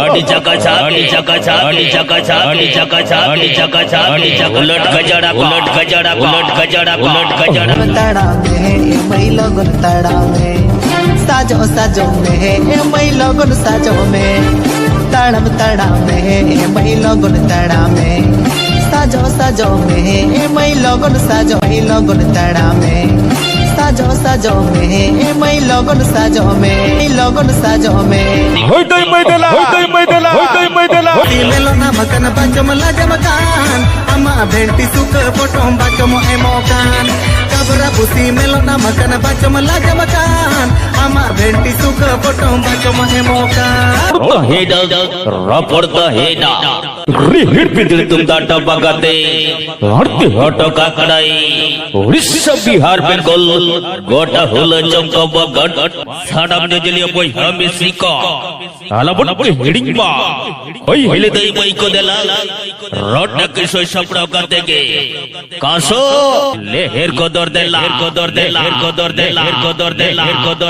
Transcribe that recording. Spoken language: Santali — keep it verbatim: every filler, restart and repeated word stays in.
ᱟᱹᱰᱤ ᱪᱟᱠᱟ ᱪᱷᱟ, ᱟᱹᱰᱤ ᱪᱟᱠᱟ ᱪᱷᱟ, ᱟᱹᱰᱤ ᱪᱟᱠᱟ ᱪᱷᱟ, ᱟᱹᱰᱤ ᱪᱟᱠᱟ ᱪᱷᱟ, ᱟᱹᱰᱤ ᱪᱟᱠᱟ ᱪᱷᱟ, ᱟᱹᱰᱤ ᱪᱟᱠᱟ ᱪᱷᱟ, ᱩᱞᱟᱹᱴ ᱜᱟᱡᱟᱲᱟ, ᱩᱞᱟᱹᱴ ᱜᱟᱡᱟᱲᱟ, ᱩᱞᱟᱹᱴ ᱜᱟᱡᱟᱲᱟ, ᱩᱞᱟᱹᱴ ᱜᱟᱡᱟᱲᱟ᱾ ᱛᱟᱲᱟᱢ ᱢᱮ, ᱮ ᱢᱟᱹᱭ ᱞᱚᱜᱚᱱ ᱛᱟᱲᱟᱢ ᱢᱮ᱾ ᱥᱟᱡᱚᱜ ᱥᱟᱡᱚᱜ ᱢᱮ, ᱮ ᱢᱟᱹᱭ ᱞᱚᱜᱚᱱ ᱥᱟᱡᱚᱜ ᱢᱮ᱾ ᱛᱟᱲᱟᱢ ᱛᱟᱲᱟᱢ ᱢᱮ, ᱮ ᱢᱟᱹᱭ ᱞᱚᱜᱚᱱ ᱛᱟᱲᱟᱢ ᱢᱮ᱾ ᱥᱟᱡᱚᱜ ᱥᱟᱡᱚᱜ ᱢᱮ, ᱮ ᱢᱟᱹᱭ ᱞᱚᱜᱚᱱ ᱥᱟᱡᱚᱜ, ᱢᱟᱹᱭ ᱞᱚᱜᱚᱱ ᱛᱟᱲᱟᱢ ᱢᱮ᱾ ᱥᱟᱡᱚᱜ ᱥᱟᱡᱚᱜ ᱢᱮ, ᱮ ᱢᱟᱹᱭ ᱞᱚᱜᱚᱱ ᱥᱟᱡᱚᱜ ᱢᱮ, ᱢᱟᱹᱭ ᱞᱚᱜᱚᱱ ᱥᱟᱡᱚᱜ ᱢᱮ᱾ ᱦᱳᱭ ᱫᱟᱹᱭ ᱢᱟᱹᱭ ᱫᱮᱞᱟ, ᱦᱳᱭ ᱫᱟᱹᱭ ᱢᱟᱹᱭ ᱫᱮᱞᱟ, ᱦᱳᱭ ᱫᱟᱹᱭ ᱢᱟᱹᱭ ᱫᱮᱞᱟ᱾ ᱛᱤ ᱢᱮᱞᱚᱱᱟ ᱢᱟᱠᱟᱱ ᱵᱟᱪᱚᱢ ᱞᱟᱡᱟᱢ ᱠᱟᱱ, ᱟᱢᱟᱜ ᱵᱷᱮᱱᱴᱤ ᱥᱩᱠᱟᱹ ᱯᱚᱴᱚᱢ ᱵᱟᱪᱚᱢ ᱮᱢᱚᱜ ᱠᱟᱱ᱾ ᱠᱟᱵᱨᱟ ᱯᱩᱥᱤ ᱢᱮᱞᱚᱱᱟ ᱢᱟᱠᱟᱱ ᱵᱟᱪᱚᱢ ᱞᱟᱡᱟᱢ ᱠᱟᱱ, ᱟᱢᱟᱜ ᱵᱷᱮᱱᱴᱤ ᱥᱩᱠᱟᱹ ᱯᱚᱴᱚᱢ ᱵᱟᱪᱚᱢ ᱮᱢᱚᱜ ᱠᱟᱱ᱾ ᱨᱚᱯᱚᱲ ᱛᱟᱦᱮᱸᱱᱟ, ᱨᱚᱯᱚᱲ ᱛᱟᱦᱮᱸᱱᱟ᱾ ᱨᱤᱦᱤᱲ ᱯᱤᱫᱤᱲ ᱛᱩᱢᱫᱟᱜ ᱴᱟᱢᱟᱠ ᱟᱛᱮ ᱦᱟᱹᱨᱛᱤ ᱦᱚᱴᱚ ᱠᱟᱠᱲᱟᱭ ᱩᱲᱤᱥᱥᱟ ᱵᱤᱦᱟᱨ ᱵᱮᱝᱜᱚᱞ ᱜᱚᱴᱟ ᱦᱩᱞᱟᱹ ᱪᱚᱝᱠᱚ ᱵᱚᱜᱚᱴ᱾ ᱥᱟᱱᱟᱢ ᱧᱮᱧᱮᱞᱤᱭᱟᱹ ᱵᱚᱭᱦᱟ ᱢᱤᱥᱤ ᱠᱚ ᱟᱞᱚᱵᱚᱱ ᱦᱤᱲᱤᱧ ᱢᱟ᱾ ᱦᱳᱭ ᱦᱤᱞᱤ ᱫᱟᱹᱭ ᱢᱟᱹᱭ ᱠᱚ ᱫᱮᱞᱟ, ᱨᱚᱰ ᱱᱟᱹᱠᱤ ᱥᱳᱭ ᱥᱟᱯᱲᱟᱣ ᱠᱟᱛᱮ ᱜᱮ ᱠᱟᱥᱚ ᱞᱮᱦᱮᱨ ᱠᱚᱫᱚᱨ ᱫᱮᱞᱟ, ᱞᱮᱦᱮᱨ ᱠᱚᱫᱚᱨ ᱫᱮᱞᱟ, ᱞᱮᱦᱮᱨ ᱠᱚᱫᱚᱨ ᱫᱮᱞᱟ, ᱞᱮᱦᱮᱨ ᱠᱚᱫᱚᱨ